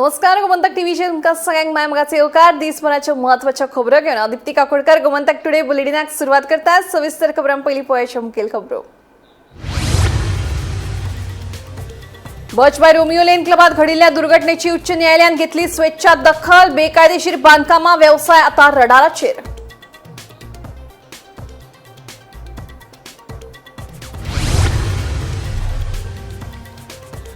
नमस्कार, गोमंतक टीव्हीचेर तुमकां सगळ्यांक माय मोगाचो येवकार. दिसभराच्यो म्हत्वाच्यो खबरो घेवन हांव दीप्ती काकोडकर गोमंतक टुडे बुलेटिनाक सुरवात करता. सविस्तर खबरां पयलीं पळयाच्यो मुखेल खबरो. बच बाय रोमियो लेन क्लबात घडिल्ल्या दुर्घटनेची उच्च न्यायालयान घेतली स्वेच्छा दखल. बेकायदेशीर बांदकामां व्यवसाय आता रडाराचेर.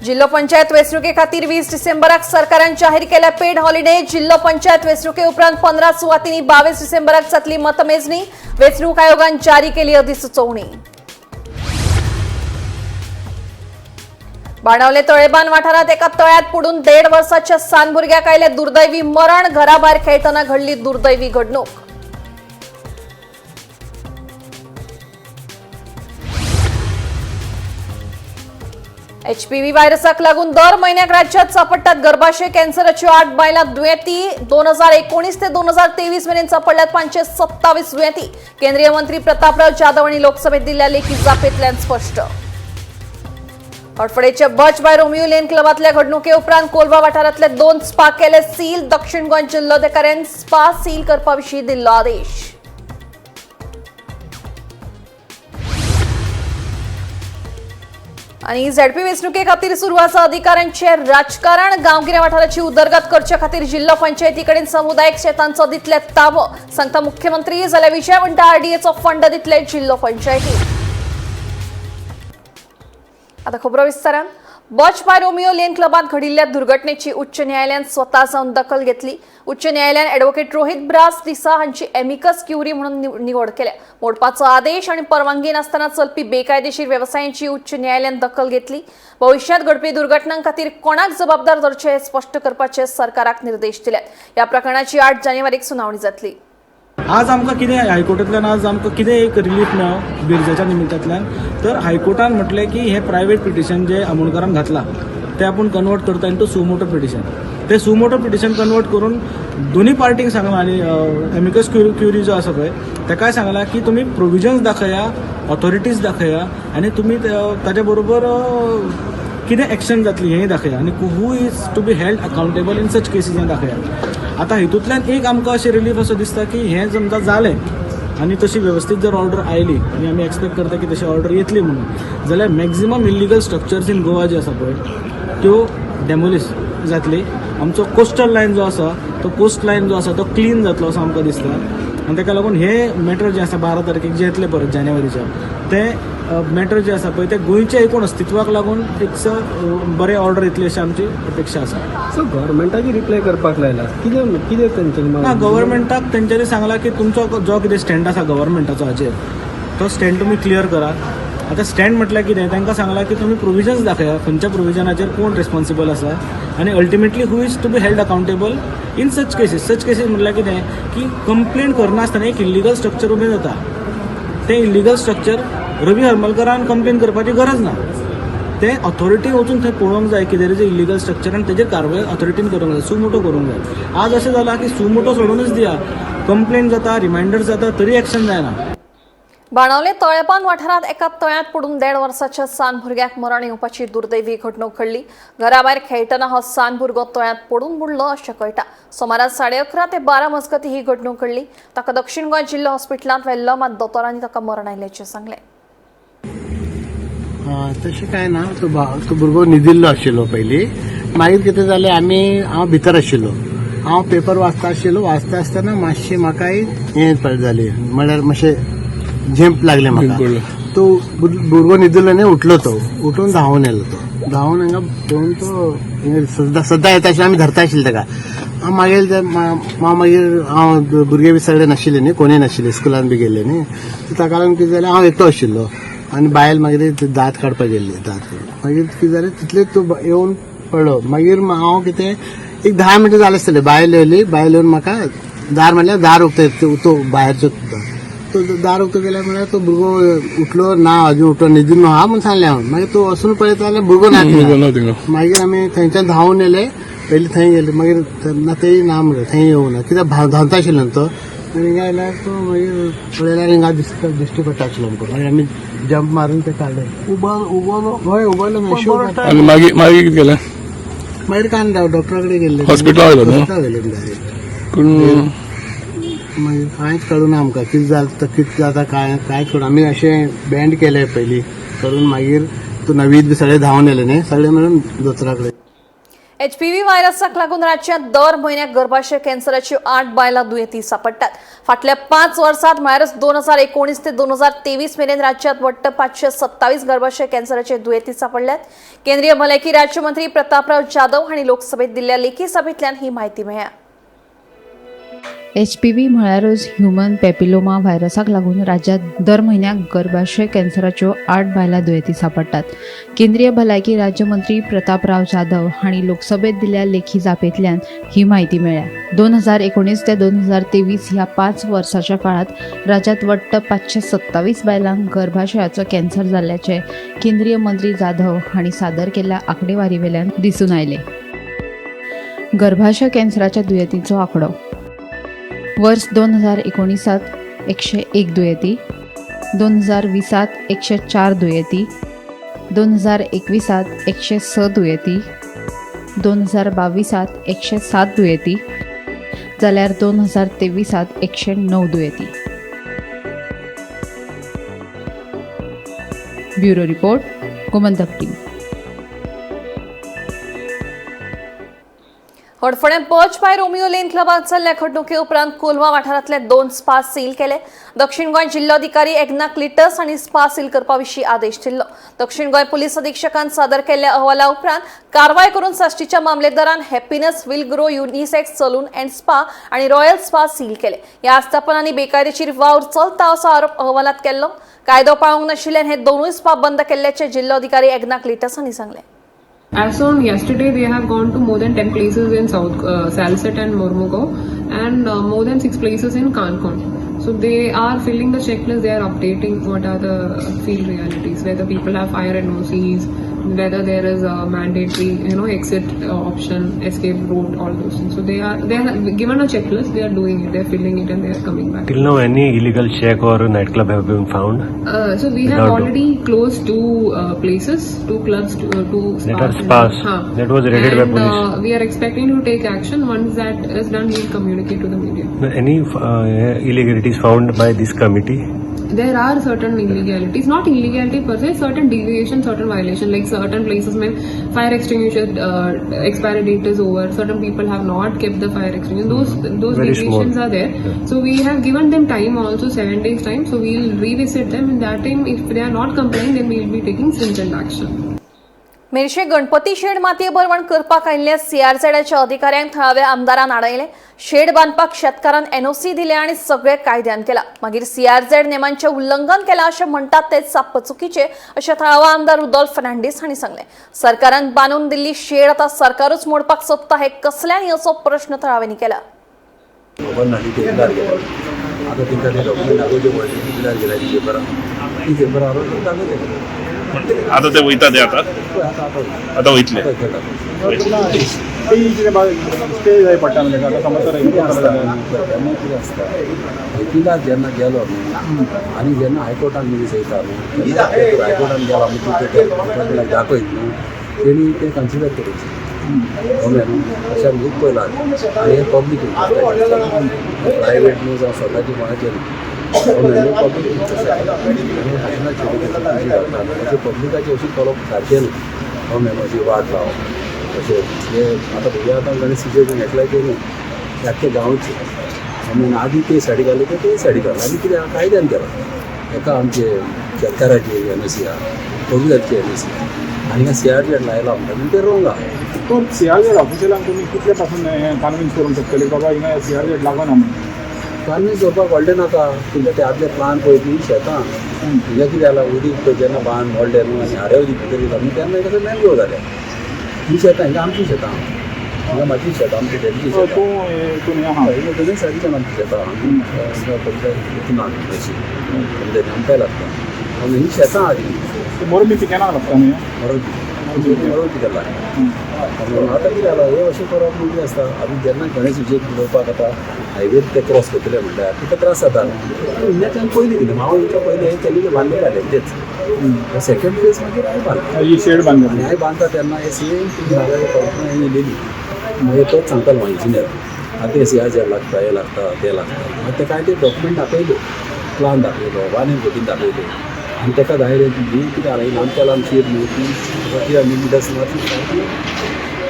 जिल्हो पंचायत वेंचणुके खातीर 20 डिसेंबराक सरकारान जाहीर केल्या पेड हॉलिडे. जिल्हो पंचायत वेंचणुके उपरांत 15 सुवातींनी 22 डिसेंबराक जातली मतमेजणी. वेंचणूक आयोगान जारी केली अधिसुचोवणी. बाणावले तळेबान वाठारात एका तळ्यात पडून 1.5 वर्षाच्या सान भुरग्याक आयले दुर्दैवी मरण. घराभायर खेळटना घडली दुर्दैवी घडणूक. एचपीव्ही व्हायरसाक लागून दर महिन्याक राज्यात सापडटात गर्भाशय कॅन्सराच्यो 8 बायलां दुयेंती. 2019 ते 2023 मेरेन सापडल्यात 527 दुयेंती. केंद्रीय मंत्री प्रतापराव जाधव हांणी लोकसभेत दिल्ल्या लेखी जापेंतल्यान स्पश्ट. हडफडेच्या बच बाय रोमियो लेन क्लबांतल्या घडणुके उपरांत कोलवा वाठारांतले 2 स्पा केले सील. दक्षिण गोंय जिल्लोधिकाऱ्यान स्पा सील करपा विशीं दिल्लो आदेश. आणि झेडपी वेंचणुके खातीर सुरू आसा अधिकाऱ्यांचे राजकारण. गांवगिऱ्या वाठाराची उदरगत करचे खातीर जिल्हो पंचायती कडेन समुदायीक शेतांचो दितले ताबो, सांगता मुख्यमंत्री. जाल्यार विजय म्हणटा आरडीएचो फंड दितले जिल्हो पंचायती. आता खबरो विस्तारान. बच बाय रोमियो लेन क्लबात घडिल्ल्या दुर्घटनेची उच्च न्यायालयान स्वता जावन दखल घेतली. उच्च न्यायालयान ॲडव्होकेट रोहित ब्रास डिसा हांची एमिकस क्युरी म्हणून निवड केल्या. मोडपाचो आदेश आणि परवानगी नासतना चलपी बेकायदेशीर वेवसायांची उच्च न्यायालयान दखल घेतली. भविष्यात घडपी दुर्घटनां खातीर कोणाक जबाबदार धरचे हे स्पष्ट करपाचे सरकाराक निर्देश दिल्यात. या प्रकरणाची 8 जानेवारीक सुनावणी जातली. आज आमकां कितें हायकोर्टांतल्यान आज आमकां कितें एक रिलीफ मेळ्ळो बिरजाच्या निमित्तांतल्यान, तर हायकोर्टान म्हटलें की हें प्रायवेट पिटिशन जें आमोणकारान घातलां तें आपूण कन्वर्ट करता इंटू सुमोटो पिटिशन. तें सुमोटो पिटिशन कन्वर्ट करून दोनी पार्टींक सांगलां आनी एमिकस क्युरी जो आसा पळय ताकाय सांगलां की तुमी प्रोविजन्स दाखया, ऑथॉरिटीज दाखया आनी तुमी ताच्या बरोबर कितें एक्शन जातली हेंय दाखया आनी who is to be held accountable in such cases हें दाखया. आतां हितूंतल्यान एक आमकां अशें रिलीफ असो दिसता की हें समजा जालें आनी तशी वेवस्थीत जर ऑर्डर आयली आनी आमी एक्सपेक्ट करता की तशी ऑर्डर येतली म्हणून, जाल्यार maximum illegal structures in Goa जे आसा पळय त्यो डेमोलिश जातली. आमचो कोस्टल लायन जो आसा तो कोस्ट लायन जो आसा तो क्लीन जातलो असो आमकां दिसता. आनी ताका लागून हे मॅटर जे आसा 12 तारखेक जे येतले परत जानेवारीच्या, ते मॅटर जे आसा पळय ते गोंयच्या एकूण अस्तित्वाक लागून एक बरें ऑर्डर येतली अशी आमची अपेक्षा आसा. सो गव्हर्मेंटाक रिप्लाय करपाक लायला, कितें कितें तेंच्यांनी? ना, गव्हर्मेंटाक तेंच्यांनी सांगलां की तुमचो जो कितें स्टँड आसा गव्हर्मेंटाचो हाचेर तो स्टँड तुमी क्लियर करा. आतां स्टँड म्हटल्यार कितें, तांकां सांगलां की तुमी प्रोविजन्स दाखया, खंयच्या प्रोविजनाचेर कोण रिस्पॉन्सिबल आसा आनी ultimately who is to be held accountable in such cases. Such cases म्हटल्यार कितें की कंप्लेन करनासतना एक इल्लिगल स्ट्रक्चर उबें जाता, तें इल्लिगल स्ट्रक्चर रवी हरमलकरान कंप्लेन करपाची गरज ना. तें ऑथॉरिटी वचून थंय पळोवंक जाय की there is a illegal structure आनी तेजेर कारवाय ऑथॉरिटीन करूंक जाय, सुमोटो करूंक जाय. आज अशें जालां की सुमोटो सोडूनच दिया, कंप्लेन जाता, रिमायंडर जाता, तरी एक्शन जायना. बाणावले तळेपान वाठारात एका तळ्यांत पडून 1.5 वर्साच्या सान भुरग्याक मरण येवपाची दुर्दैवी घडणूक घडली. घराभायर खेळटना हो सान भुरगो तळ्यांत पडून बुडलो अशें कळटा. सोमारा 11:30 ते 12 मजगतीं ही घडणूक घडली. ताका दक्षिण गोंय जिल्हो हॉस्पिटलांत व्हेल्लो, मात दोतोरांनी ताका मरण आयिल्ल्याचें सांगलें. तशें कांय ना. तो भुरगो न्हिदिल्लो आशिल्लो पयलीं. मागीर कितें जालें, आमी हांव भितर आशिल्लो, हांव पेपर वाचता आशिल्लो. वाचता आसतना मातशें म्हाका हें जाली, म्हळ्यार मातशें झेंप लागलें म्हाका. तो भुरगो न्हिदिल्लो न्ही, उठलो तो, उठून धांवून येयलो. तो धांवून हांगा घेवन तो हिंगा सद्दां सद्दां येता आशिल्लो, आमी धरता आशिल्ले ताका. मागीर हांव मागीर हांव भुरगे बी सगळे नाशिल्ले न्ही, कोणूय नाशिल्ले, स्कुलान बी गेल्ले न्ही. ताका लागून कितें जालें, हांव एकटो आशिल्लो आनी बायल मागीर ती दांत काडपाक गेल्ली. दांत काडून मागीर कितें जालें, तितले तो येवन पडलो. मागीर हांव कितें एक 10 मिनटां जालें आसतलें, बायल येयली. बायल येवन म्हाका दार म्हणल्यार दार उक्तें, तो भायरचो तो दार उक्तो केल्यार म्हळ्यार तो भुरगो उठलो ना, अजून उठलो न्हिदून आहा म्हूण सांगलें हांव. मागीर तो वचून पळयता जाल्यार भुरगो ना थिंगा. मागीर आमी थंयच्यान धांवून येयले. पयलीं थंय गेले, मागीर ना तेय ना म्हणलें, थंय येवना कित्याक धांवता आशिल्लो न्हू तो. मागीर हिंगा आयल्यार तो मागीर पळयल्यार हिंगा दिसता, दिश्टी पडटा आशिल्लो आमकां. मागीर आमी जंप मारून ते काडले. उबारलो, हय उबारलो. आनी मागीर मागीर कितें केलें? मागीर कांय ना, डॉक्टरा कडेन गेल्ले. हॉस्पिटला व्हेलो न्हू? हॉस्पिटला व्हेले डायरेक्ट. पूण मागीर कांयच कळूना आमकां कितें जाता, कितें जाता, काय कांयच कळना. आमी अशें बँड केलें पयलीं करून, मागीर तूं नवीद बी सगळे धांवन येयले न्ही, सगळे मेळून दोतोरा कडेन. एचपीव्ही व्हायरसाक लागून राज्यात दर म्हयन्याक गर्भाशय कॅन्सराची 8 बायलां दुयेंती सापडटात. फाटल्या 5 वर्सात म्हळ्यारच 2019 ते 2023 मेरेन राज्यात वट्ट 527 गर्भाशय कॅन्सराचे दुयेंती सापडल्यात. केंद्रीय भलायकी राज्यमंत्री प्रतापराव जाधव हांणी लोकसभेत दिल्ल्या लेखी सभेंतल्यान ही म्हायती मेळ्ळ्या. एचपीव्ही म्हळ्यारच ह्युमन पेपिलोमा व्हायरसाक लागून राज्यात दर म्हयन्याक गर्भाशय कॅन्सराच्यो 8 बायलां दुयेंती सांपडटात. केंद्रीय भलायकी राज्यमंत्री प्रतापराव जाधव हांणी लोकसभेत दिल्ल्या लेखी जापेंतल्यान ही म्हायती मेळ्ळ्या. 2019 ते 2023 ह्या 5 वर्साच्या काळात राज्यात वट्ट 527 बायलांक गर्भाशयाचो कॅन्सर जाल्ल्याचें केंद्रीय मंत्री जाधव हांणी सादर केल्ल्या आंकडेवारीवेल्यान दिसून आयलें. गर्भाशय कॅन्सराच्या दुयेंतींचो आंकडो: वर्स 2019 101 दुयेंती, 2020 104 दुयेंती, 2021 106 दुयेंती, 2022 107 दुयेंती, जाल्यार 2023 109 दुयेंती. Bureau report, Gomantak team. हडफड्यां Birch by Romeo Lane क्लबात जाल्ल्या घडणुके उपरांत कोलवा वाठारांतले 2 स्पा सील केले. दक्षिण गोंय जिल्लोधिकारी एग्ना क्लिटस हांणी स्पा सील करपा विशीं आदेश दिल्लो. दक्षिण गोंय पुलीस अधीक्षकान सादर केल्ल्या अहवाला उपरांत कारवाय करून साश्टीच्या मामलेदारान Happiness Will Grow Unisex Salon and Spa आनी रॉयल स्पा सील केले. ह्या आस्थापनांनी बेकायदेशीर वावर चलता असो आरोप अहवालात केल्लो. कायदो पाळूंक नाशिल्ल्यान हे दोनूय स्पा बंद केल्ल्याचे जिल्लोधिकारी एग्ना क्लिटस हांणी सांगलें. As on yesterday, they have gone to more than 10 places in South Salsette and Mormugao and more than 6 places in Cancun. So they are filling the checklist, they are updating what are the field realities, whether people have fire NOCs, whether there is a mandatory exit option, escape route, all those things. So they are given a checklist, they are doing it, they are filling it and they are coming back. Till now, any illegal shack or nightclub have been found? So we have Without- already closed two places, two clubs, two That are spas. Spas. Huh. That was raided by And, police. We are expecting to take action. Once that is done, we'll communicate to the media. Any illegalities found by this committee? There are certain illegalities, not illegality per se, certain deviation, certain violation, like certain places may fire extinguisher expiry date is over. Certain people have not kept the fire extinguisher. Those Very small. Deviations are there. So we have given them time also, 7 days time. So we'll revisit them. In that time, if they are not complying, then we'll be taking stringent action. Merces Ganpati shed मातये भरवण करपाक आयिल्ल्या सीआरझेडाच्या अधिकाऱ्यांक थळाव्या आमदारान आडायले. Shade बांदपाक शेतकारान NOC दिल्या आनी सगळे कायद्यान केला, मागीर सीआरझेड नेमांचे उल्लंघन केलां अशें म्हणटात ते साप्प चुकीचे अशें थळावा आमदार रुदोल्फ फर्नांडीस हांणी सांगलें. सरकारान बांदून दिल्ली शेड आतां सरकारूच मोडपाक सोदता हे कसल्यानी असो प्रश्न थळाव्यांनी केला. खबर नासली, ते पिलार गेले. आतां तेंकां ते डॉक्युमेंट दाखोवचे पडले. पिलार गेल्या ती पेपरां, ती पेपरां हाडून दाखयले. आता ते वयता ते आता पळय आतां आतां आता वयतले. आतां खेळटा. कितें आसता तेन्ना, कितें आसता, पिलार जेन्ना गेलो न्हू आनी जेन्ना हायकोर्टान मनीस वयता न्हू, तेन्ना हायकोर्टान गेला म्हणटकीर ते डिपार्टमेंटाक दाखयत न्हू, तेणी तें कन्सिडर करूचें, कळ्ळें न्हू? अशें आमी खूब पळयलां. आनी हें पब्लीक इंट्रस्ट, प्रायवेट न्हू जावं स्वताची कोणाचें न्हू, कळ्ळें न्हू? पब्लीक इंट्रस्ट आसा आनी अशें घालता अशें पब्लिकाचें अशें करप सारकें न्हू, कळ्ळें न्हू? अशी वाट लावप अशें हे आतां भुरग्यां आतां गणेश सिचुएशन एकल्याचें न्हू, ते आख्खे गांवचें. आनी आदी ते सायडीक घाले, ते ते सायडीक घाले आनी कितें आहा, कायद्यान केलां. एका आमचे शेतकाराची एनओसी आहा, कबुलाची एनओसी आहा आनी सी आर झेड लायला म्हणटा आनी ते रोंग आहा. तो सीआरझेड ऑफिशियलांक तुमी कितले पासून हें कन्विन्स करूंक शकतले, बाबा हिंगा सीआरझेड लागना म्हणून? कन्विन्स करपाक व्हडलें नाका तुमकां. ते आदले प्लान पळय ती शेतां हिंगा कितें जालां, उदीक पळय जेन्ना बांद मोडलें न्हू आनी हारे उदीक भितर येयला न्हू, तेन्ना कसं मॅनग्रोव जाल्या ही शेतां. हिंगा आमची शेतां, हिंगा म्हाजी शेतां, आमची डॅडीची सो शेतां. तूं हितून हें आहा. हिंगा सायडीच्यान आमची शेतां, हिंगा ना अशी म्हणजे आमकांय लागता पूण ही शेतां आदी. मोरबी पिकेना लागता न्ही? मरोवची मरोवची केला. आतां कितें जालां, हें अशें करप म्हणजे आसता. आमी जेन्ना गणेश विजय उलोवपाक आतां हायवेर ते क्रॉस करतले म्हणल्यार तुका त्रास जाता न्हू. हिंगाच्यान पयलीं कितें हांव हिंगा पयलीं हें केल्लें, बांदलेलें तेच. न्हू. सेकंड फेज मागीर हांवें बांदता. ही शेड बांदली. आनी हांवें बांदता तेन्ना हे सेम ती जाग्यार कल्पना येयलेली. मागीर तोच सांगतालो इंजिनियर, आतां एसीआर लागता, हें लागता, तें लागता. मागीर तेका हांवें ते डॉक्युमेंट दाखयले, प्लान दाखयलो, वानेर बोटीन दाखयले. आनी तेका दाखयलें ही कितें आहा, ही लांबच्या लांब शीर न्हू ती 300 मिटर्स सुमार ती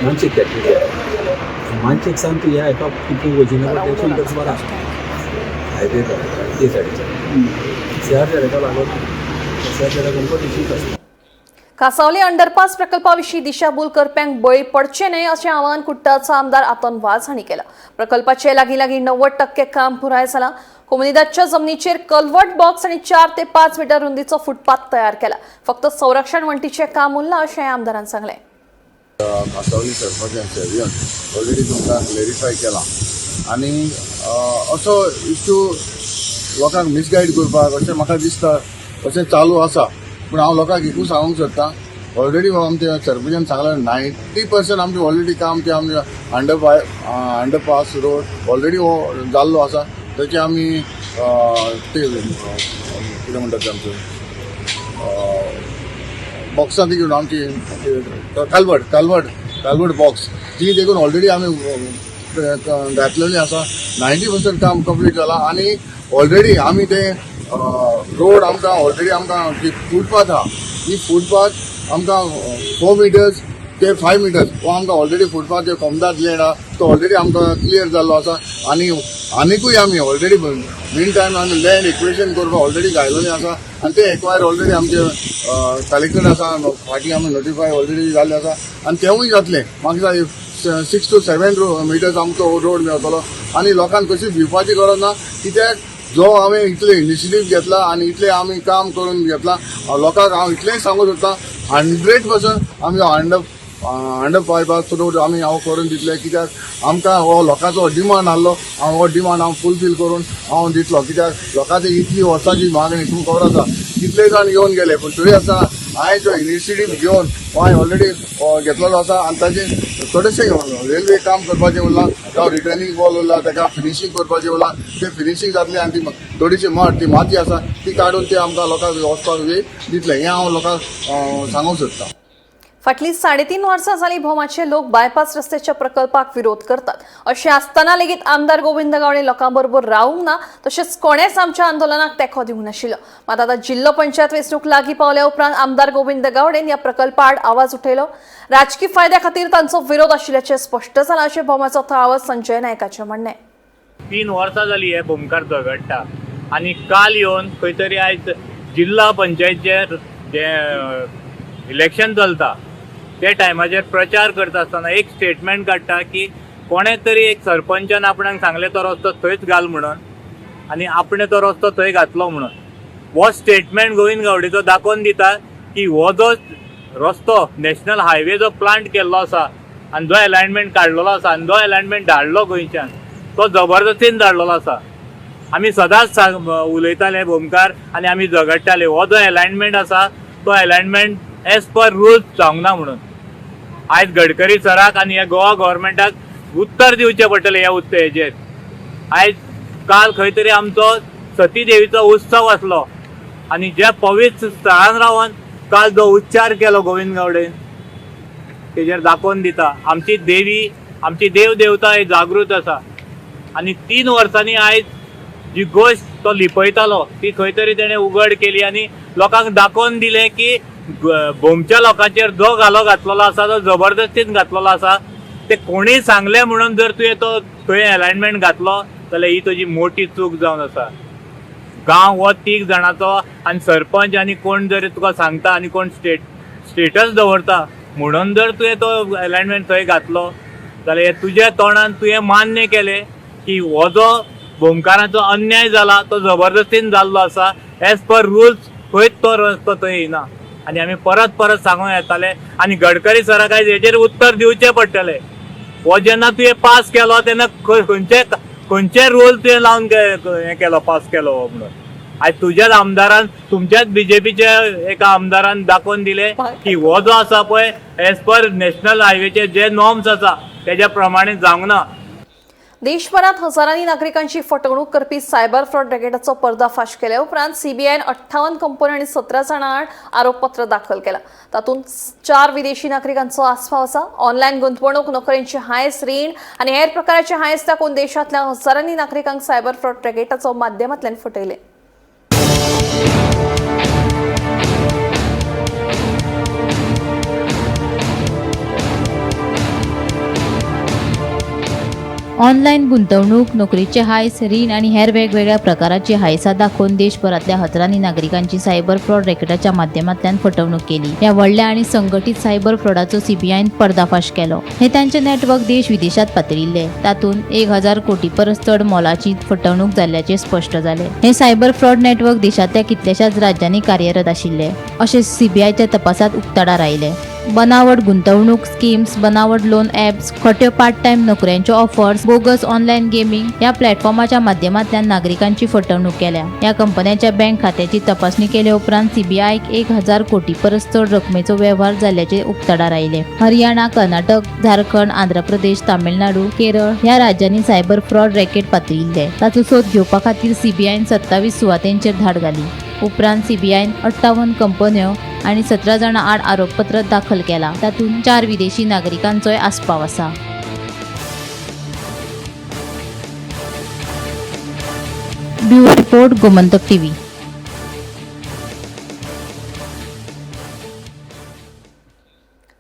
मानशेक त्या मानशेक सावन तूं ह्या हेका कितू वचीना, 150 मिटर्स सुमार आसा हायवे ते सायडीच्यान सीआर हेका लागून सीआर हेका इश्यूज आसता. कासावले अंडरपास प्रकल्पाविशीं दिशाभूल करप्यांक बळी पडचे न्हय अशें आवाहन कुडटरचो आमदार आतोन वाज हांणी केलां. प्रकल्पाचे लागीं लागीं 90% काम पुराय जालां. कोमुनिदादच्या जमनीचेर कलवट बॉक्स आनी 4 ते 5 मिटर रुंदीचो फुटपाथ तयार केला. फक्त संरक्षण वण्टीचें काम उरलां अशें आमदारान सांगलें. कासावली सरपंचान सेव्यन ऑलरेडी तुमकां क्लेरिफाय केलां आनी असो इश्यू लोकांक मिसगायड करपाक अशें म्हाका दिसता, अशें चालू आसा. पूण हांव लोकांक एकूच सांगूंक सोदता, ऑलरेडी आमच्या सरपंचान सांगलां, 90% आमचें ऑलरेडी काम तें आमचें अंडरपास रोड ऑलरेडी हो जाल्लो आसा. तेचे आमी ते कितें म्हणटात ते आमचें बॉक्सां ती घेवन आमची कलवर्ट बॉक्स ती देखून ऑलरेडी आमी घातलेली आसा. 90% काम कंप्लीट जाला आनी ऑलरेडी आमी ते रोड आमकां ऑलरेडी आमकां जी फुटपाथ आहा, ही फुटपाथ आमकां 4 मिटर्स ते 5 मिटर्स हो आमकां ऑलरेडी फुटपाथ जे कोमदाद लँड आहा तो ऑलरेडी आमकां क्लियर जाल्लो आसा. आनी आनिकूय आमी ऑलरेडी मीन टायम आमी लँड एक्विजिशन करपाक ऑलरेडी घायलेलें आसा आनी ते एक्वायर ऑलरेडी आमचे कलेक्टर आसा, फाटीं आमी नोटिफाय ऑलरेडी जाल्लें आसा आनी तेवूय जातलें. म्हाका 6 टू 7 मिटर्स आमकां हो रोड मेळटलो आनी लोकांक कशी भिवपाची गरज ना, कित्याक जो हांवें इतले इनिशिएटीव घेतला आनी इतलें आमी काम करून घेतला, लोकांक हांव इतलेंय सांगूंक सोदता, 100% आमी अंडर बायपास रोड आमी हांव करून दितले, कित्याक आमकां हो लोकांचो डिमांड आहलो. हांव हो डिमांड हांव फुलफील करून हांव दितलो, कित्याक लोकांची इतली वर्सांची मागणी. तुमकां खबर आसा कितले जाण येवन गेले, पूण तरी आसतना हांवें जो इनिशिएटीव घेवन हो हांवें ऑलरेडी घेतलेलो आसा. आनी ताजे थोडेशे रेल्वे काम करपाचें उरलां, जावं रिटर्निंग वॉल उरला, ताका फिनिशींग करपाचें उरलां. तें फिनिशींग जातलें आनी ती थोडीशी मड, ती माती आसा ती काडून ते आमकां लोकांक वचपाक वेळ दितले, हें हांव लोकांक सांगूंक सोदतां. फाटलीं 3.5 वर्सां जालीं भोमाचे लोक बायपास रस्त्याच्या प्रकल्पाक विरोध करतात. अशें आसतना लेगीत आमदार गोविंद गावडे लोकांबरोबर रावूंक ना, तशेंच कोणेच आमच्या आंदोलनाक तेंको दिवंक नाशिल्लो. मात आतां जिल्लो पंचायत वेंचणूक लागीं पावल्या उपरांत आमदार गोविंद गावडेन ह्या प्रकल्पा आड आवाज उठयलो. राजकी फायद्या खातीर तांचो विरोध आशिल्ल्याचें स्पश्ट जालां अशें भोमाचो थळावो संजय नायकाचें म्हणणें. 3 वर्सां जाली हे भोमकार झगडटा आनी काल येवन खंय तरी आयज जिल्हा पंचायतचे जे इलेक्शन चलता ते टायमाचेर प्रचार करता आसतना एक स्टेटमेंट काडटा की कोणे तरी एक सरपंचान आपणाक सांगलें तो रस्तो थंयच घाल म्हणून आनी आपणें तो रस्तो थंय घातलो म्हणून. हो स्टेटमेंट गोविंद गावडेचो दाखोवन दिता की हो जो रस्तो नॅशनल हायवे जो प्लांट केल्लो आसा आनी जो एलायनमेंट काडलेलो आसा आनी जो एलायनमेंट धाडलो गोंयच्यान तो जबरदस्तीन धाडलेलो आसा. आमी सदांच सांग उलयताले भोमकार आनी आमी झगडटाले, हो जो एलायनमेंट आसा तो एलायनमेंट एज पर रुल्स जावंक ना म्हणून. आयज गडकरी सराक आनी ह्या गोवा गव्हर्मेंटाक उत्तर दिवचें पडटलें ह्या उत्तर हेजेर. आयज काल खंय तरी आमचो सती देवीचो उत्सव आसलो आनी ज्या पवित्र स्थळान रावन काल जो उच्चार केलो गोविंद गावडेन तेजेर दाखोवन दिता आमची देवी, आमची देव देवता ही जागृत आसा. आनी 3 वर्सांनी आयज जी गोश्ट तो लिपयतालो ती खंय तरी तेणें उगड केली आनी लोकांक दाखोवन दिलें की भोमच्या लोकांचेर जो घालो घातलेलो आसा तो जबरदस्तीन घातलेलो आसा. ते कोणीय सांगलें म्हणून जर तुवें तो थंय एलायनमेंट घातलो जाल्यार ही तुजी मोठी चूक जावन आसा. गांव हो तीग जाणाचो आनी सरपंच आनी कोण जर तुका सांगता आनी कोण स्टेटस दवरता म्हणून जर तुवें तो एलायनमेंट थंय घातलो जाल्यार हे तुज्या तोंडान तुवें मान्य केलें की हो जो भोमकारांचो अन्याय जाला तो जबरदस्तीन जाल्लो आसा. एज पर रुल्स खंयच तो रस्तो थंय येना आनी आमी परत परत सांगूंक येताले. आनी गडकरी सराक आयज हेजेर उत्तर दिवचें पडटलें. हो जेन्ना तुवें पास केलो तेन्ना खंयचे खंयचे रूल तुवें लावन हें केलो, पास केलो हो म्हणून? आयज तुज्याच आमदारान, तुमच्याच बीजेपीच्या एका आमदारान दाखोवन दिलें की हो जो आसा पळय एज पर नॅशनल हायवेचे जे नॉर्म्स आसा तेज्या प्रमाणे जावंक ना. देशभरात हजारांनी नागरिकांची फटवणूक करपी सायबर फ्रॉड रॅकेटाचो पर्दाफाश केल्या उपरांत सीबीआयन 58 कंपनी आणि 17 जाणां आड आरोपपत्र दाखल केला. तातूंत 4 विदेशी नागरिकांचो आस्पाव आसा. ऑनलायन गुंतवणूक, नोकऱ्यांची हायस, रीण आनी हेर प्रकाराचे हायस दाखोवन देशांतल्या हजारांनी नागरिकांक सायबर फ्रॉड रॅकेटाचो माध्यमांतल्यान फटयले. ऑनलायन गुंतवणूक, नोकरीचे हायस, रीण आनी हेर वेगवेगळ्या प्रकाराची हायसां दाखोवन देशभरांतल्या हजारांनी नागरिकांची सायबर फ्रॉड रॅकेटाच्या माध्यमांतल्यान फटवणूक केली. ह्या व्हडल्या आनी संघटीत सायबर फ्रॉडाचो सीबीआयन पर्दाफाश केलो. हे तांचे नेटवर्क देश विदेशात पातळिल्ले. तातूंत 1000 कोटी परस चड मोलाची फटवणूक जाल्ल्याचें स्पश्ट जालें. हे सायबर फ्रॉड नेटवर्क देशांतल्या कितल्याशाच राज्यांनी कार्यरत आशिल्ले अशें सीबीआयच्या तपासात उक्ताडार आयलें. बनावट गुंतवणूक स्किम्स, बनावट लोन ॲप्स, खोट्यो पार्ट टायम नोकऱ्यांच्यो ऑफर्स, बोगस ऑनलायन गेमिंग ह्या प्लॅटफॉर्माच्या माध्यमांतल्यान नागरिकांची फटवणूक केल्या. ह्या कंपन्यांच्या बँक खात्याची तपासणी केले उपरांत सीबीआयक 1000 कोटी परस चड रकमेचो वेव्हार जाल्ल्याचे उक्ताडार आयले. हरियाणा, कर्नाटक, झारखंड, आंध्र प्रदेश, तामिळनाडू, केरळ ह्या राज्यांनी सायबर फ्रॉड रॅकेट पातळिल्ले. ताचो सोद घेवपा खातीर सीबीआयन 27 सुवातेंचेर धाड घाली. उपरांत सीबीआयन 58 कंपन्यो आनी 17 जाणां आड आरोपपत्र दाखल केला. तातूंत 4 विदेशी नागरिकांचोय आस्पाव आसा. Bureau report, Gomantak TV.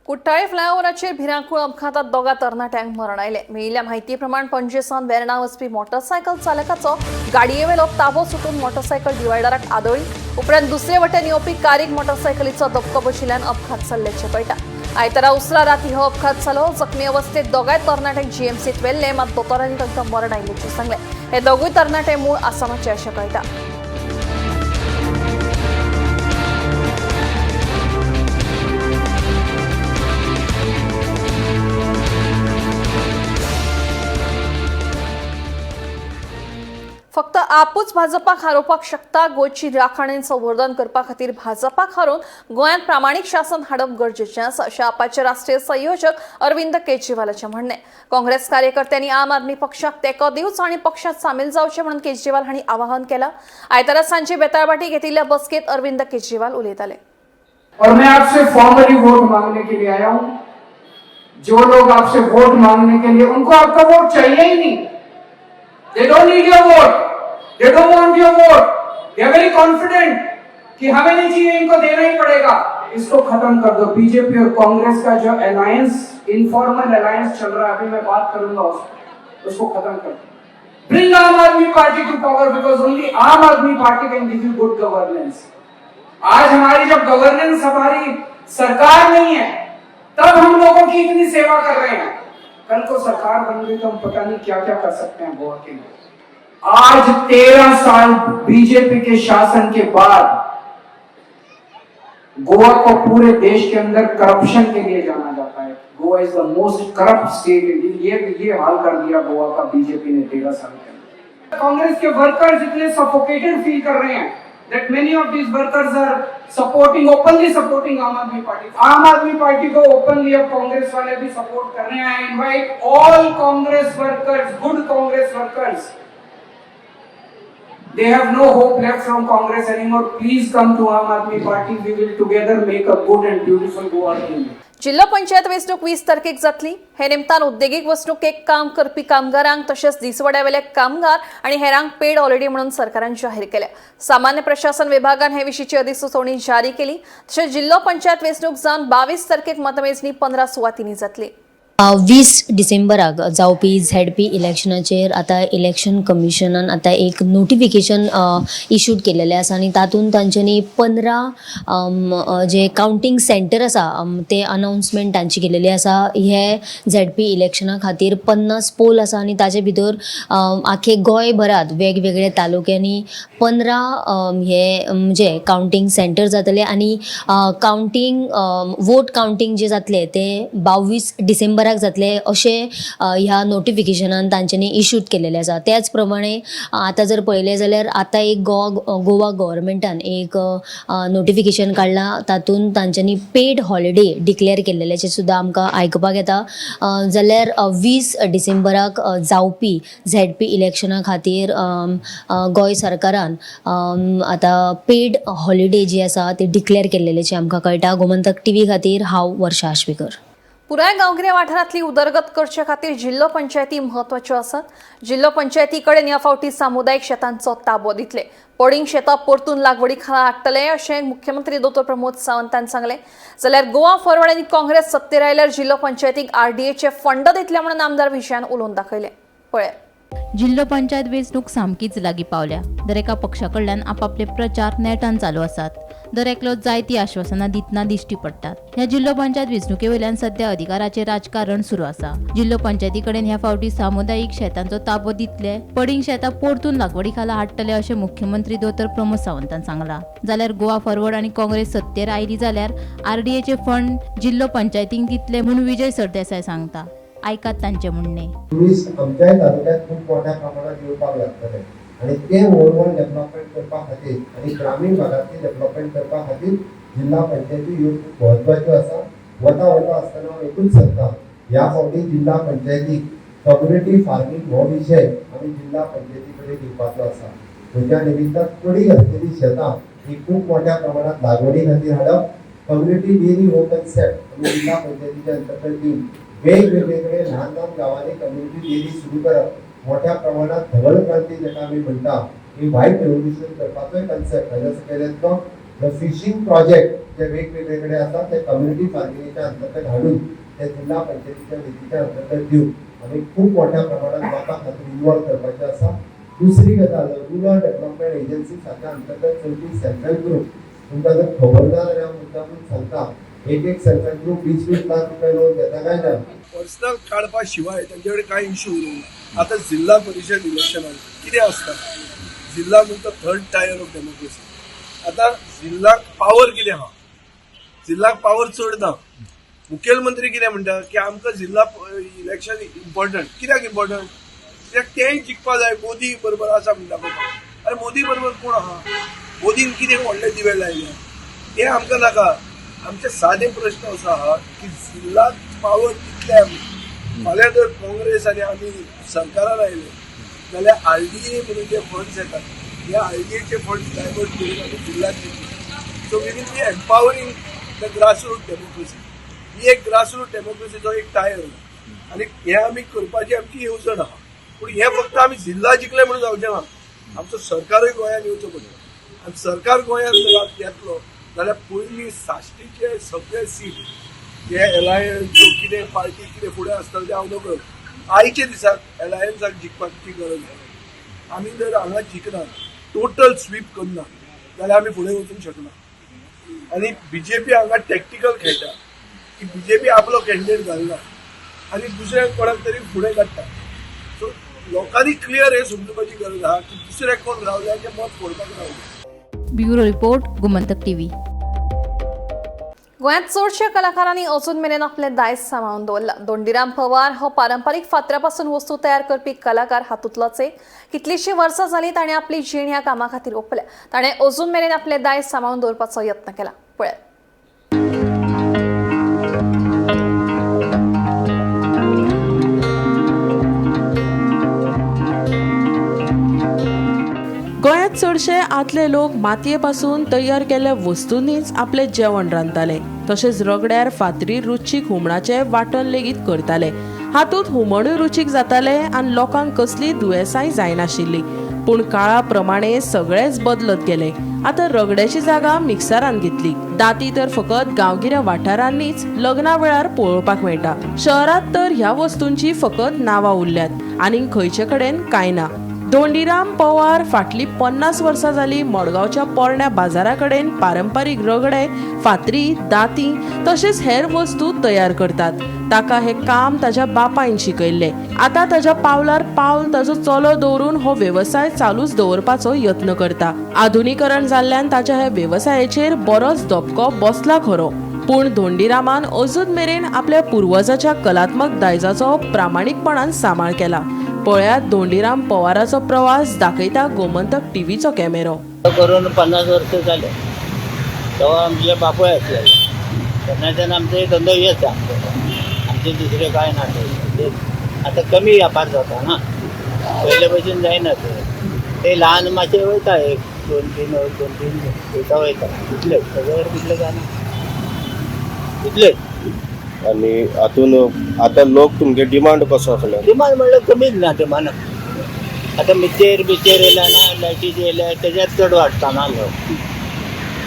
Cortalim फ्लायओव्हराचेर भिरांकूळ अपघातात 2 तरणाट्यांक मरण आयलें. मेळिल्ल्या म्हायती प्रमाण पणजे सावन वेर्णा वचपी मोटरसायकल चालकाचो गाडयेवेलो ताबो सुटून मोटरसायकल डिवायडराक आदळी. उपरांत दुसरे वटेन येवपी कारीक मोटरसायकलीचो धपको बशिल्ल्यान अपघात जाल्ल्याचें कळटा. आयतारा उसरा राती हो अपघात जालो. जखमी अवस्थेत दोगांय तरणाट्यांक जीएमसीत व्हेल्ले, मात दोतोरांनी तांकां मरण आयिल्ल्याचें सांगलें. हे दोगूय तरणाटे मूळ आसामाचे अशें कळटा. फक्त आपूच भाजपाक हारोवपाक शकता. गोंयची राखण आनी संवर्धन करपा खातीर भाजपाक हारोवन गोंयांत प्रामाणीक शासन हाडप गरजेचें आसा अशें आपाचे राष्ट्रीय संयोजक अरविंद केजरीवालाचें म्हणणें. काँग्रेस कार्यकर्त्यांनी आम आदमी पक्षाक तेंको दिवचो आनी पक्षांत सामील जावचें म्हणून केजरीवाल हांणी आवाहन केलां. आयतारा सांजे बेताळबाटी घेतिल्ल्या बसकेंत अरविंद केजरीवाल उलयताले. और मैं आपसे फॉर्मली वोट मांगने के लिए आया हूं. जो लोग आपसे वोट मांगने के लिए, उनको आपका वोट चाहिए ही नहीं. They don't need your vote. They don't want your vote. They are very confident कि हमें नहीं चाहिए, इनको देना ही पड़ेगा. इसको खत्म कर दो. बीजेपी और कांग्रेस का जो अलायंस, इनफॉर्मल अलायंस चल रहा है, अभी मैं बात करूंगा उसको, उसको खत्म कर दो. Bring Aam Aadmi Party to power because only Aam Aadmi Party can give you good governance. आज हमारी जब गवर्नेंस, हमारी सरकार नहीं है, तब हम लोगों की इतनी सेवा कर रहे हैं. कल को सरकार बन गई तो हम पता नहीं क्या क्या कर सकते हैं गोवा के लिए. आज 13 साल बीजेपी के शासन के बाद गोवा को पूरे देश के अंदर करप्शन के लिए जाना जाता है. Goa is the most corrupt state. ये हाल कर दिया गोवा का बीजेपी ने 13 साल के अंदर. कांग्रेस के वर्कर्स इतने सफोकेटेड फील कर रहे हैं that many of these workers are supporting, openly supporting Aam Aadmi Party. Aam Aadmi party co openly अब कांग्रेस वाले भी सपोर्ट कर रहे हैं. I invite all Congress workers, good Congress workers. They have no hope left from Congress anymore. Please come to Aam Aadmi Party. We will together make a good and beautiful Goa. जिल्हा पंचायत वेंचणूक 20 तारखेक जातली. हे निमतान उद्देगीक वसणुकेक काम करपी कामगारांक तशेंच दिसवड्यावेले कामगार आनी हेरांक पेड हॉलिडे म्हणून सरकारान जाहीर केल्या. सामान्य प्रशासन विभागान हे विशींची अधिसुचोवणी जारी केली. तशेंच जिल्हो पंचायत वेंचणूक जावन 22 तारखेक मतमेजणी 15 सुवातींनी जातली. 20 डिसेंबराक जावपी झेडपी इलेक्शनाचेर आतां इलेक्शन कमिशनान आतां एक नोटिफिकेशन इशूड केलेलें आसा आनी तातूंत तांच्यांनी 15 जे कावंटींग सेंटर आसा ते अनाउन्समेंट तांची केलेली आसा. हे झेडपी इलेक्शना खातीर 50 पोल आसा आनी ताजे भितर आख्खे गोंयभरांत वेगवेगळ्या तालुक्यांनी 15 हे जे कावंटींग सेंटर जातले आनी कावंटींग, वोट कावंटींग जे जातले ते 22 डिसेंबराक. डिसेंबराक जातले अशें ह्या नोटिफिकेशनान तांच्यांनी इशूड केलेलें आसा. त्याच प्रमाणे आतां जर पळयलें जाल्यार आतां एक गोवा गव्हर्मेंटान एक नोटिफिकेशन काडलां, तातूंत तांच्यांनी पेड हॉलिडे डिक्लेअर केल्लेल्याचें सुद्दां आमकां आयकपाक येता. जाल्यार 20 डिसेंबराक जावपी झेडपी इलेक्शना खातीर गोंय सरकारान आतां पेड हॉलिडे जी आसा ती डिक्लेअर केल्लेल्याचें आमकां कळटा. गोमंतक टीव्ही खातीर हांव वर्षा आश्वेकर. पुराय गांवगिऱ्या वाठारांतली उदरगत करचे खातीर जिल्लो पंचायती म्हत्वाच्यो आसात. जिल्लो पंचायती कडेन ह्या फावटी सामुदायीक शेतांचो ताबो दितले. पडींग शेतां परतून लागवडी खाला हाडटले अशें मुख्यमंत्री दोतोर प्रमोद सावंतान सांगलें. जाल्यार गोवा फॉरवर्ड आनी काँग्रेस सत्तेर आयल्यार जिल्लो पंचायतीक आरडीएचे फंड दितले म्हणून आमदार विजयान उलोवन दाखयलें. पळयात. जिल्लो पंचायत वेंचणूक सामकीच लागीं पावल्या. दरेका पक्षा कडल्यान आपापले प्रचार नेटान चालू आसात. दर एकलो जायतीं आश्वासनां दितना दिश्टी पडटात. ह्या जिल्लो पंचायत वेंचणुके वयल्यान सध्या अधिकाराचें राजकारण सुरू आसा. जिल्लो पंचायती कडेन ह्या फावटी सामुदायीक शेतांचो ताबो दितले, पडींग शेतां परतून लागवडी खाला हाडटले अशें मुख्यमंत्री दोतोर प्रमोद सावंतान सांगलां. जाल्यार गोवा फॉरवर्ड आनी काँग्रेस सत्तेर आयली जाल्यार आरडीएचे फंड जिल्लो पंचायतींक दितले म्हूण विजय सरदेसाय सांगता. आयकात तांचें म्हणणें. टुरिस्ट आमच्याय तालुक्यात खूब मोठ्या प्रमाणात येवपाक लागतले आणि ते ओवरऑल डेव्हलपमेंट करपा खातीर आनी ग्रामीण भागांतली डेव्हलपमेंट करपा खातीर जिल्हा पंचायती ह्यो खूब म्हत्वाच्यो आसा. वता वता आसतना हांव एकूच सांगता, ह्या फावटी जिल्हा पंचायतीक कम्युनिटी फार्मींग हो विशय आमी जिल्हा पंचायती कडेन दिवपाचो आसा. म्हज्या निमित्तान पडींग आसलेली शेतां ही खूब मोठ्या प्रमाणात लागवडी खातीर हाडप, कम्युनिटी डेअरी हो कन्सेप्ट आमी जिल्हा पंचायतीच्या अंतर्गत दिवन वेगवेगळे कडेन ल्हान ल्हान गांवांनी कम्युनिटी डेअरी सुरू करप, मोठ्या प्रमाणात धवल क्रांती जाका आमी म्हणटा ही व्हायट रेव्होल्युशन करपाचोय कन्सेप्ट हाज्या सकयल येतलो. The fishing project जे वेगवेगळे कडेन आसा ते कम्युनिटी फार्मिंगेच्या अंतर्गत हाडून ते जिल्हा पंचायतीच्या निधीच्या अंतर्गत दिवन आमी खूब मोठ्या प्रमाणात लोकांक हातूंत इन्वॉल्व करपाचें आसा. दुसरी गजाल, रुरल डेव्हलपमेंट एजन्सी हाच्या अंतर्गत चलपी सेल्फ हेल्प ग्रूप, तुमकां जर खबर ना जाल्यार हांव मुद्दामून सांगता, एक एक सेल्फ हेल्प ग्रूप 20-20 लाख रुपये लोन घेता काय ना? पर्सनल काडपा शिवाय तांचे कडेन कांय इशू उरूंक ना. आतां जिल्हा परिशद इलेक्शनान कितें आसता, जिल्हा म्हणटा थर्ड टायर ऑफ डेमोक्रेसी. आतां जिल्हाक पावर कितें आहा, जिल्हाक पावर चड ना. मुखेलमंत्री कितें म्हणटा की आमकां जिल्हा इलेक्शन इम्पॉर्टंट. कित्याक इम्पॉर्टंट? कित्याक तेंय जिखपा जाय. मोदी बरोबर आसा म्हणटा बाबा. अरे मोदी बरोबर कोण आहा? मोदीन कितें व्हडले दिवे लायले ते आमकां नाका. आमचे सादे प्रश्न असो आहा की जिल्हाक पावर कितले आमी फाल्यां जर काँग्रेस आनी आमी सरकारान आयले जाल्यार आरडीए म्हणून जे फंड्स येतात ह्या आरडीएचे फंड्स डायवर्ट करून आमी जिल्ह्यात दितले. So we will be empowering the grassroot democracy. ही एक ग्रासरूट डेमोक्रेसीचो एक टायर आनी हें आमी करपाची आमची येवजण आहा. पूण हें फक्त आमी जिल्हा जिखले म्हणून जावचें ना, आमचो सरकारूय गोंयांत येवचो पडटलो. आनी सरकार गोंयांत जर येतलो जाल्यार पयलीं साश्टीचे सगळे सीट जे एलायन्स कितें पार्टी कितें फुडें आसतलें तें हांव नकळ. आयच्या दिसाक एलायन्साक जिखपाची गरज आसा. आमी जर हांगा जिखना, टोटल स्वीप करना जाल्यार आमी फुडें वचूंक शकना. आनी बीजेपी हांगा टॅक्टिकल खेळटा की बीजेपी आपलो कॅन्डिडेट घालना आनी दुसऱ्याक कोणाक तरी फुडें काडटा. सो लोकांनी क्लियर हें समजुपाची गरज आहा की दुसऱ्याक कोण रावल्याचें मत फोडपाक रावलें. Bureau report, Gomantak TV. गोंयांत चडश्या कलाकारांनी अजून मेरेन आपलें दायज सांबाळून दवरलां. धोंडीराम पवार हो पारंपारीक फातरा पासून वस्तू तयार करपी कलाकार हातूंतलोच एक. कितलींशीं वर्सां जालीं ताणें आपली जीण ह्या कामा खातीर ओंपल्या. ताणें अजून मेरेन आपलें दायज सांबाळून दवरपाचो यत्न केला. पळयात. गोंयांत चडशे आदले लोक मातये पासून तयार केल्ल्या वस्तूंनीच आपलें जेवण रांदताले. तशेंच रगड्यार फातरीर रुचीक हुमणाचें वांटण लेगीत करताले. हातूंत हुमणूय रुचीक जातालें आनी लोकांक कसलीय दुयेंसांय जायनाशिल्लीं. पूण काळा प्रमाणे सगळेंच बदलत गेलें. आतां रगड्याची जागा मिक्सरान घेतली. दाती तर फकत गांवगिऱ्या वाठारांनीच लग्ना वेळार पळोवपाक मेळटा. शहरांत तर ह्या वस्तूंची फकत नांवां उरल्यात, आनीक खंयचे कडेन कांय ना. धोंडीराम पवार फाटलीं 50 वर्सां जालीं मडगांवच्या पोरण्या बाजारा कडेन पारंपारीक रगडे, फातरी, दाती तशेंच हेर वस्तू तयार करतात. ताका हें काम ताज्या बापायन शिकयल्लें. आतां ताज्या पावलार पावल ताजो चलो दवरून हो वेवसाय चालूच दवरपाचो यत्न करता. आधुनिकरण जाल्ल्यान ताच्या ह्या वेवसायाचेर बरोच धपको बसला खरो, पूण धोंडीरामान अजून मेरेन आपल्या पुर्वजाच्या कलात्मक दायजाचो प्रामाणीकपणान सांबाळ केला. पळयात धोंडीराम पवाराचो प्रवास दाखयता गोमंतक टीव्हीचो कॅमेरो. करून 50 वर्ष जाले तेव्हा आमचे बापूय आसलेले तेन्नाच्यान आमचे धंदो हेच आमचे दुसरे काय ना ते आतां कमी व्यापार जाता ना पयले भशेन जायना ते ते ल्हान मातशे वयता एक दोन तीन वयता वयता इतलेच सगळ्यावर कितले जायना इतलेच. आनी हातून आतां लोक तुमगे डिमांड कसो आसलो? डिमांड म्हणल्यार कमीच ना डिमांड. आतां मिचेर बिचेर येयल्या ना लायटीचे येयल्या तेज्यार चड वाडटा ना लोक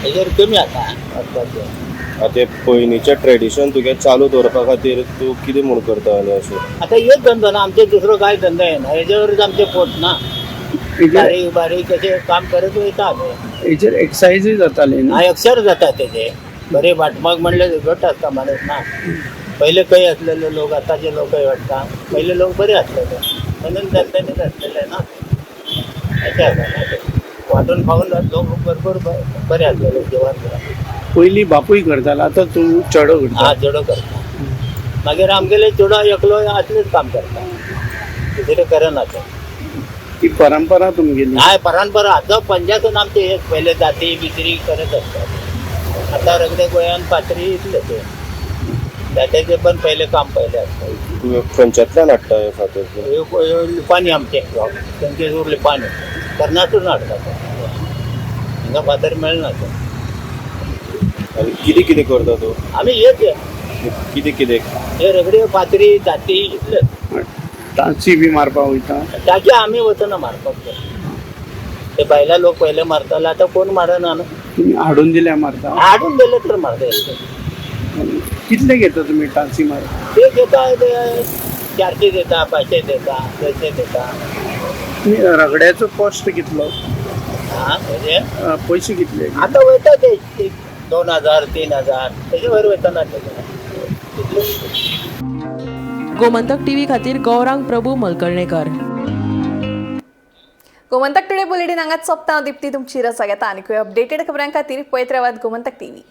तेजेर कमी आतां वाडपाचें. आतां पयलींचें ट्रेडिशन तुगे चालू दवरपा खातीर तूं कितें म्हूण करता आनी अशें? आतां हेच धंदो ना आमचे दुसरो कांय धंदो येना हेजेवरच आमचें पोट ना. बारीक बारीक अशें काम करत वयता आमी. हेचेर एक्सायजूय जाताली न्ही? हा एक्सर जाता तेजे बरे वाटपाक म्हणल्यार घट आसता माणूस ना. पयले खंय आसलेले लोक आतांचे लोकय वाडटा पयले लोक बरे आसलेले म्हणून धंद्यानीच आसलेले ना अशें आसा ना ते वांटून खावन लोक भरपूर बरे आसलेले जेवण. पयलीं बापूय करतालो आतां तूं चेडो करता? हा चेडो करता. मागीर आमगेले चेडो एकलो असलेच काम करता दुसरें करना ते. ही परंपरा तुमगेली? हय परंपरा आतां पंजासून आमचे हे पयले जाती बिजरी करत असतात. आतां रगडे गोंयान पात्री इतले ते जात्याचे पण पयले काम पयले आसता. तुवें खंयच्यांतल्यान हाडटा हे फातर? लिपानी आमचे तेंचे लिपानी कर्नाटून हाडटा हिंगा फातर मेळना ते. आनी कितें कितें करता तूं? आमी हेच कितें कितें हे रगडे फातरी जाती इतले. टांची बी मारपाक वयता? ताचे आमी वचना मारपाक ते बायला लोक पयले मारताले आतां कोण मारना न्हू. तुमी हाडून दिल्या मारता? हाडून दिले तर मारता. कितले घेता तुमी टांची मारता? ते घेता 400 दिता 500 दिता 200 दिता. रगड्याचो कॉस्ट कितलो? हा म्हणजे पयशे कितले आतां वयता ते 2000 3000 तेजे वयर वयता ना ते. गोमंतक टीव्ही खातीर गौरांग प्रभू मलकर्णेकर. गोमंतक टुडे बुलेटीन हांगाच सोंपता. दीप्ती तुमची रजा घेता आनीकूय अपडेटेड खबरां खातीर पळयत रावात गोमंतक टीव्ही.